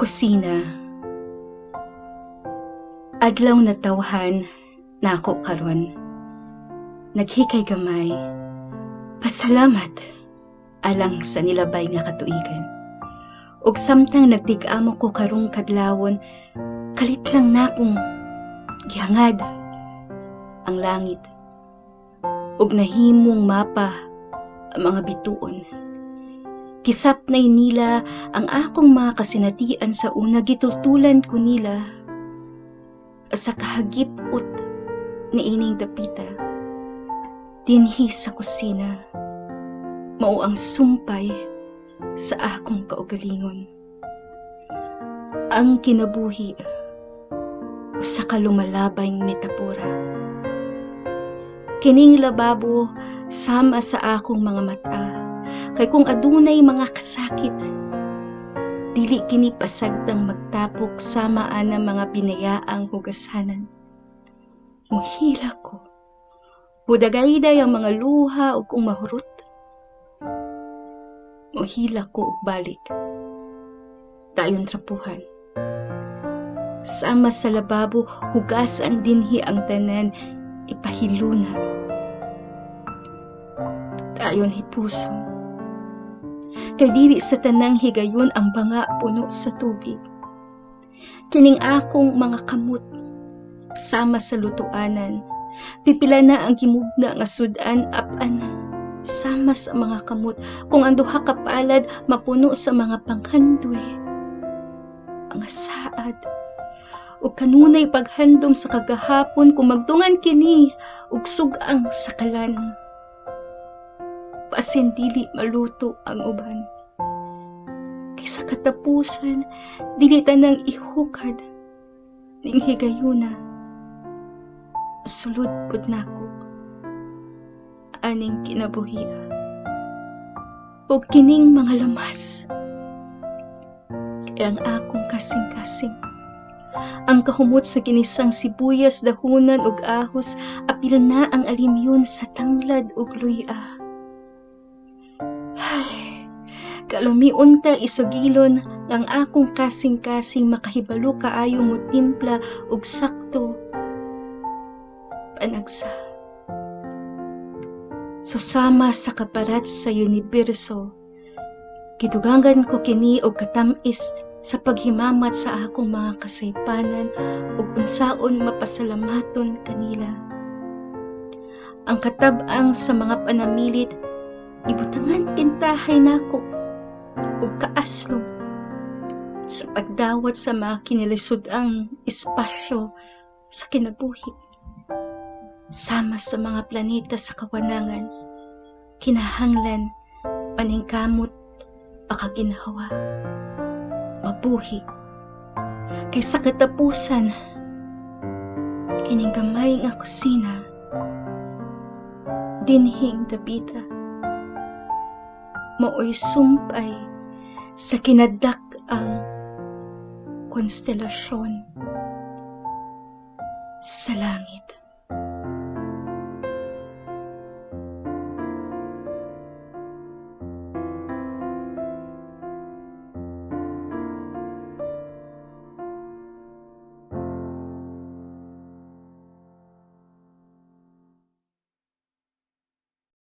Kusina. Adlaw natawhan nako karon. Naghikay gamay. Pasalamat alang sa nilabay nga katuigan. Ug samtang nagtig-amo ko karong kadlawon, kalit lang nakong gihangad ang langit ug nahimong mapa ang mga bituon. Kisapnay nila ang akong mga kasinatian sa una, gitultulan ko nila sa kahagip-ut niining dapita. Dinhi sa kusina, mao ang sumpay sa akong kaugalingon. Ang kinabuhi usa ka lumalabay metapora. Kining lababo sama sa akong mga mata, kay kung adunay mga kasakit, dili kini pasagdang magtapok sama ana mga binayaang hugasanan. Muhila ko. Mudagayday ang mga luha ug kung mahurot, muhila ko og balik. Dayon trapuhan. Sama sa lababo, hugasan dinhi ang tanan, ipahiluna. Dayon hipuson. Kay dili sa tanang higayon ang banga puno sa tubig. Kining akong mga kamot sama sa lutuanan. Pipila na ang gimugna nga sud-an apan sama sa mga kamot kung ang duha ka palad mapuno sa mga panghandoy, mga saad ug kanunay paghandom sa kagahapon, kung magdungan kini og sug-ang sakalan, basin dili maluto ang uban. Kay sa katapusan, dili tanang ihukad ning higayuna. Sulod pud nako aning kinabuhia. Ug kining mga lamas kay ang akong kasing-kasing. Ang kahumot sa ginisang sibuyas, dahunan ug ahos, apil na ang alimyon sa tanglad ug luya. Hay, kalami unta isugilon ang akong kasing-kasing makahibalo kaayo mo timpla og sakto panagsa. Susama sa kaparat sa universo, gidugangan ko kini og katam-is sa paghimamat sa akong mga kasaypanan ug unsaon mapasalamaton kanila. Ang katab-ang sa mga panamilit ibutangan kintahay nako ug kaaslom sa pagdawat sa mga kinilisod-ang espasyo sa kinabuhi. Sama sa mga planeta sa kawanangan, kinahanglan paningkamot makaginhawa, mabuhi. Kay sa katapusan, kining gamay nga kusina, dinhing dapita, maoy sumpay sa kinadak-ang konstelasyon sa langit.